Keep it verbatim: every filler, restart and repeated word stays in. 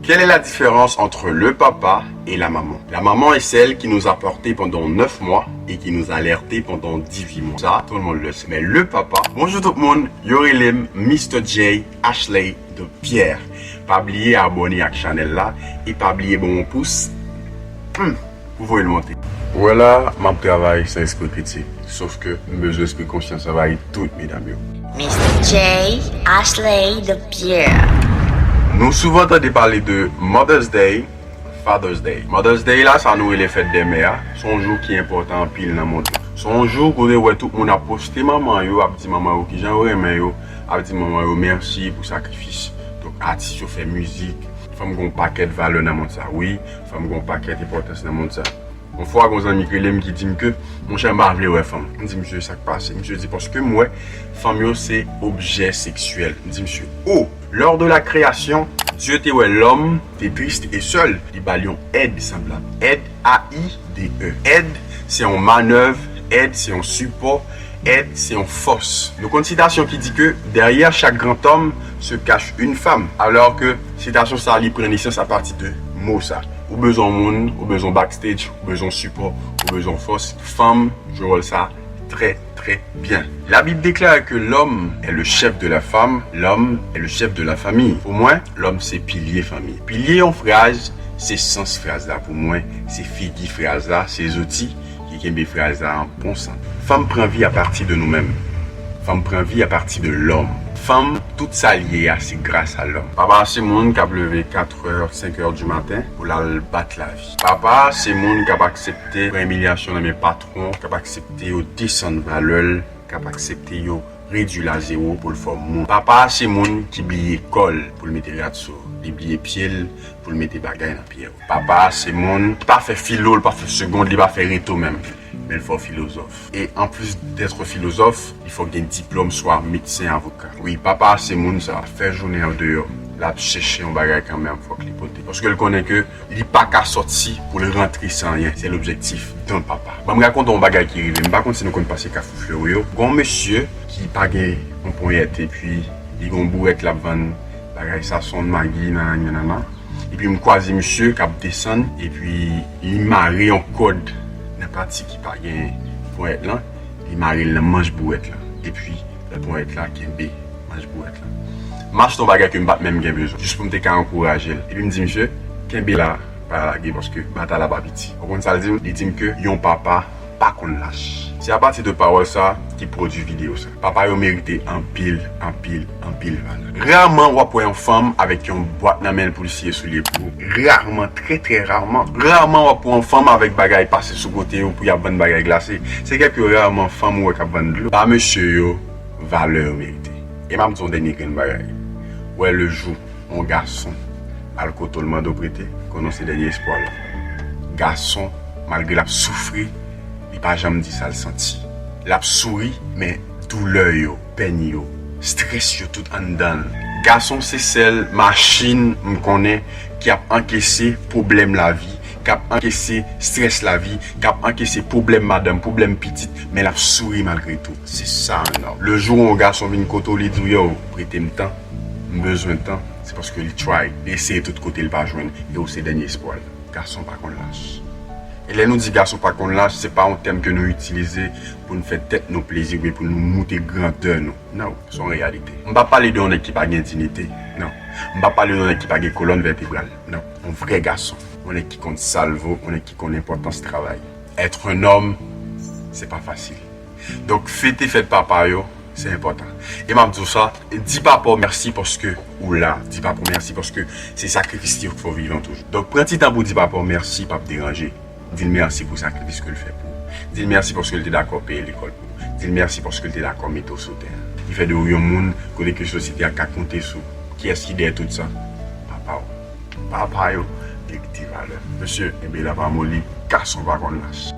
Quelle est la différence entre le papa et la maman? La maman est celle qui nous a portés pendant neuf mois et qui nous a alertés pendant dix-huit mois. Ça, tout le monde le sait. Mais le papa, bonjour tout le monde, yo rele m Mister J Ashley de Pierre. Pa bliye abòne ak chanèl la e pa bliye ban m yon pous. Hmm. Pou voye l monte. Ou wè la, m ap travay san espri kritik. Sof ke m bezwen espri konsyans anvayi tout medam yo. Mister J Ashley de Pierre. Nou souvan tande pale de Mother's Day, Father's Day. Mother's Day la, sa nou rele fèt dè mè a, se yon jou ki enpòtan anpil nan mond nou. Se yon jou kote w wè tout moun ap poste manman yo, ap di manman yo kijan yo renmen yo, ap di manman yo mèsi pou sakrifis. Donk, atis yo fè mizik, fanm gen yon pakèt valè nan mond sa. Wi, fanm gen yon pakèt enpòtans nan mond sa. Yon fwa, gen yon zanmi ki rele m ki di m ke, monchè, m pa vle wè fanm. M di misye, sa k pase? Misye di, paske m wè fanm yo se objè seksyèl. M di misye, oh! Lors de la création, Dieu te wè lòm te tris e sèl. Li ba l yon èd sanblab. Èd, A I D E. Èd, se yon manèv, èd, se yon sipò, èd, se yon fòs. Nou konn sitasyon ki di ke derrière chaque grand homme se cache une femme. Alors que sitasyon sa, li pran nesans apati de mo sa. Ou bezwen yon moun, ou bezwen yon backstage, ou bezwen yon sipò, ou bezwen yon fòs. Fanm jwe wòl sa trè, trè byen. La Bible déclare que l'homme est le chef de la femme, l'homme est le chef de la famille. Pou mwen, lòm se pilye fanmi. Pilye yon fraz, se sans fraz la pou mwen, se figi fraz la, se zouti ki kenbe fraz la an bon sant. Fanm pran vi apati de nou menm. Fanm pran vi apati de lòm. Fanm, tout sa l ye a, se gras a lòm. Papa se moun k ap leve katrè, senkè di maten pou l al bat lavi. Papa se moun k ap aksepte pran imilyasyon nan men patwon, k ap aksepte yo desann valè l, k ap aksepte yo redwi l a zewo pou l fè w moun. Papa se moun ki bliye kò l pou l mete rad sou li, bliye pye l pou l mete bagay nan pye w. Papa se moun ki pa fè filo, li pa fè segond, li pa fè reto menm. Men l fè w filozòf. E anplis d'être filozòf, li fè w gen diplòm swa medsen, avoka. Wi, papa se moun sa, fè jounen an deyò, l ap chèche yon bagay kanmenm, fòk li pote. Paske l konnen ke li pa ka sòti pou l rantre san anyen. Se lobjektif dan papa. Ban m rakonte yon bagay ki rive. M pa konn si nou konn pase Kafou Flewo yo. Gen yon mesye ki pa gen yon ponyèt epi li gen yon bourèt l ap vann bagay sa, son magi, nannan, nanana. Epi m kwaze misye k ap desann, epi li mare yon kòd nan pati ki pa gen ponyèt lan, li mare l nan manch bourèt lan. Epi lòt ponyèt la kenbe manch bourèt lan. M achte yon bagay ke m pa t menm gen bezwen, jis pou m te ka ankouraje l. Epi m di misye, kenbe la, pa lage, paske batay la pa piti. Ou konn sa l di m? Li di m ke yon papa pa konn lach. Se apati de pawòl sa ki pwodui videyo sa. Papa yo merite anpil, anpil, anpil valè. Rarman w ap wè yon fanm avèk yon bwat nan men l pou l siye soulye pou ou. Rarman, trè, trè rarman. Rarman w ap wè yon fanm avèk bagay pase sou kote yo pou y ap vann bagay glase. Se kèk rarman fanm ou wè k ap vann dlo. Ba mesye yo valè yo merite. E m ap di yon dènye grenn bagay. Wè le jou yon gason al kote w, l mande w prete, konnen w se dènye espwa l. Gason, malgre l ap soufri, li pa janm di sa l santi. L ap souri, men doulè yo, pèn yo, strès yo tout anndan l. Gason se sèl machin m konnen ki ap ankese pwoblèm lavi, k ap ankese strès lavi, k ap ankese pwoblèm madanm, pwoblèm pitit, men l ap souri malgre tou. Se sa, non. Le jou yon gason vin kote w, li di w, yo, prete m tan, m bezwen tan, se paske li try, li eseye tout kote, li pa jwenn, e ou se dènye espwa l. Gason pa konn lach. E lè nou di gason pa konn lach, se pa yon tèm ke nou itilize pou n fè tèt nou plezi oubyen pou nou moute grandè nou. Non, se yon reyalite. M pa pale de yon nèg ki pa gen diyite, non. M pa pale de yon nèg ki pa gen kolòn vètebral, non. Yon vrè gason, yon nèg ki konn sa l vo, yon nèg ki konn enpòtans travay. Être un homme, se pa fasil. Donk, fete fèt papa yo, se enpòtan. E m ap di w sa, di papa w mèsi paske ou la. Di papa w mèsi paske se sakrifis li yo k fè w vivan toujou. Donk, pran ti tan pou di papa w mèsi, p ap deranje. Di l mèsi pou sakrifis ke l fè pou ou. Di l mèsi paske l te dakò peye lekòl pou ou. Di l mèsi paske l te dakò mete w sou tè a. Li fè de ou yon moun kote ke sosyete a ka konte sou ou. Kiyès ki dèyè tout sa? Papa w. Papa yo merite valè. Mesye, kenbe la pa moli, gason pa konn lach.